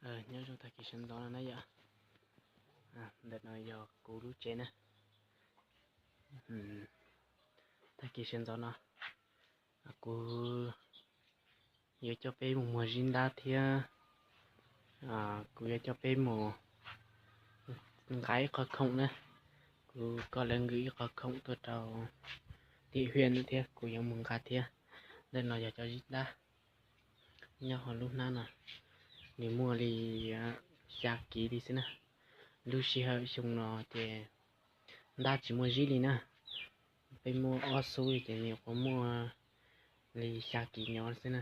Nyob zoo tag kis sawv ntxov no na yom. Ntawm no yog kuv lub tsev na. Tag kis sawv ntxov no kuv yuav coj peb mus muag zib ntab thiab kuv yuav coj peb mus nqa ib qho khoom na. Kuv koj lawv nkwm ib qho khoom tuaj rau tim hwj no thiab kuv yuav mus nqa thiab. Ntawm no yog cov zib ntab nyob hauv lub hnab no, nws muaj li xya kiv li xwb na. Lub sij hawm xyoo no ces ntab tsis muaj zib li na. Peb muaj ob xub li ces nws nyuam qhuav muaj li xya kiv nyob xwb na.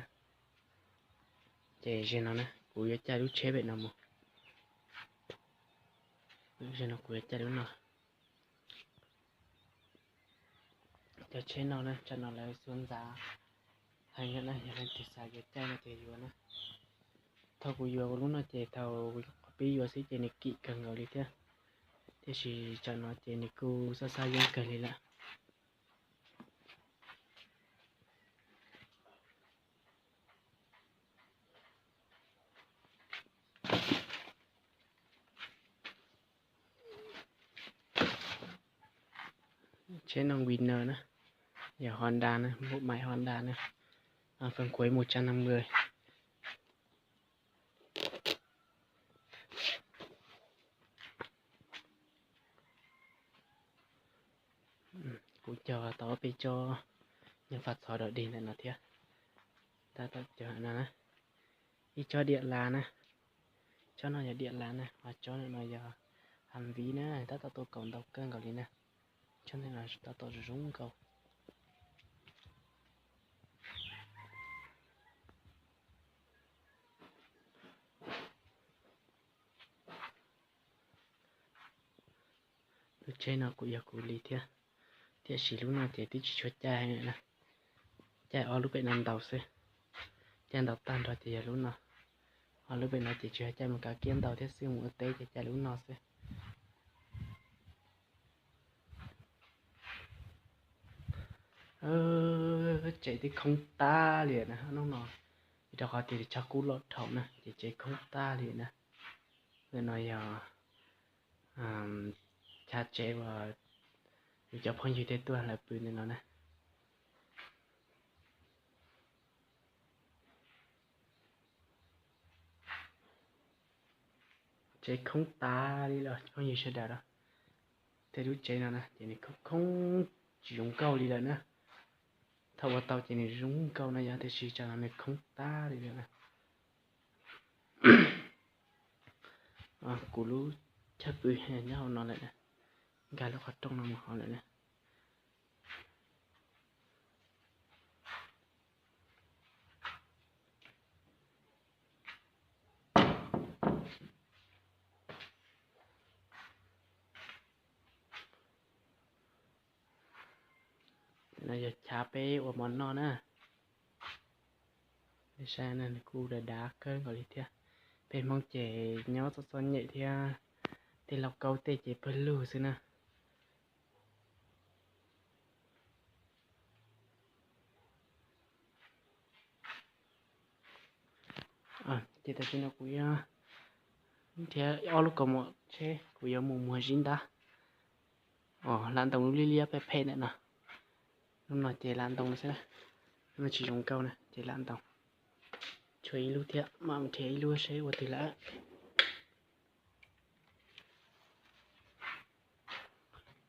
Ces zaum no na kuv yuav caij lub tsheb pem no mus. Zaum no kuv yuav caij lub no. Cov tsheb no na, tsam no lawv xuas ntxa heev na, yog leej twg xav yuav caij no ces yuav na. Thaum kuv yuav kuv lub no ces thaum pib yuav xwb ces nws kim kawg nkaus li thiab, tiam sis tsam no ces nws kuj xab xab yeeb kawg li lawm. Tsheb no Winner na, yog Honda na, maiv Honda na, phân khối một trăm năm mươi. Kuv cog tau ob peb tsob nyuag faj txhov dog dig ntawm no thiab. Tab tom cog no na, ib tsob diam las na, tsob no yog diam las na, ho tsob no yog hav viv na, tab tom tuaj kaus ntau kawg nkaus li na. Tsob ntawm no tab tom zoo nkauj. Lub tsheb no kuj yog kuv li thiab, tiam sis lub no ces twb tsis tshua caij na, caij ob lub pem no ntau xwb. Caij ntau tag nrho ces yog lub no, ob lub pem no ces tsis yog caij mus kav kiab ntau thiab xwb, mus ua teb ces caij lub no xwb. Tsev twb khoob tag li na hnub no, rau qhov tias tshav kub los dhau na ces tsev khoob tag li na. Ntawm no yog chav tsev uas yus cov phooj ywg tej tuaj lawv pw ntawm no na. Tsev khoob tas li los phooj ywg sawv daws los, tej lub tsev no na ces nws khoob khoob tsis zoo nkauj li lawm na. Thaum ua tau ces nws zoo nkauj no yog, tiam sis tsam no nws khoob tas li lawm na. Kuv lub chaw pw nyob hauv no lawm na, nkag lub qhov rooj no mus hauv lawm na. No yog chav peb ua mov noj na. Saib na, nws kuj dav dav kawg nkaus li thiab. Peb Hmoob ces nyob txom txom nyem thiab, tej lauj kaub tej ces pawg lug xwb na. Ces tam sim no kuv yuav nrhiav ob lub kaus mom tsheb, kuv yuav mus muag zib ntab. Lam ntoos lub liab liab phem phem ntawm no. Lub no ces lam ntoos xwb na, lub no tsis zoo nkauj na ces lam ntoos. Tshuav ib lub thiab, mam nrhiav ib lub seb ua twg lawm.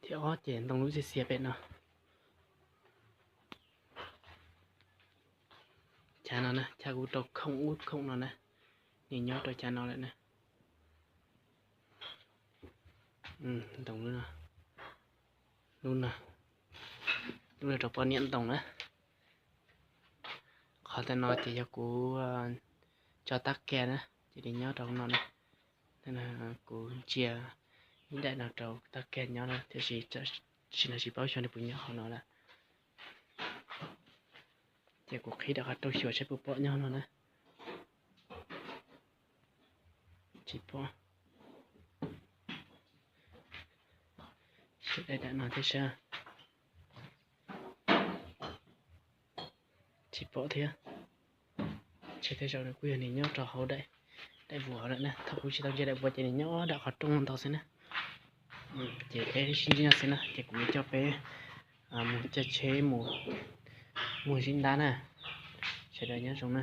Thiab ob ces ntoo lub xiav xiav pem no. Chav no na, chav kuv rau khoom ub khoom no na, nws nyob rau chav no lawm na. Ntoo lub no, lub no, lub no rau poj niam ntoo na. Qhov ntawm no ces yog kuv tso tab kag na, ces nws nyob rau no na. Kuv ntsia ib daim no rau tab kag nyob na, tiam sis tam sim no tsis paub xyov nws puas nyob hauv no lawm. Ces kuv qhib rau qhov rau xyuas saib puas pom nyob no na. Tsis pom. Xyuas daim daim no thiab saib. Tsis pom thiab. Ntshe tej zaum nws kuj yog nws nyob rau hauv daim, Daim vuas lawm na, thaum kuv tsis tau ntsia daim vuas ces nws nyob nram qhov rooj ntau xwb na. Ces peb sib ntsib no xwb na, ces kuv yuav coj peb mus caij tsheb mus Zib Ntab na. Sawv daws nyob zoo na.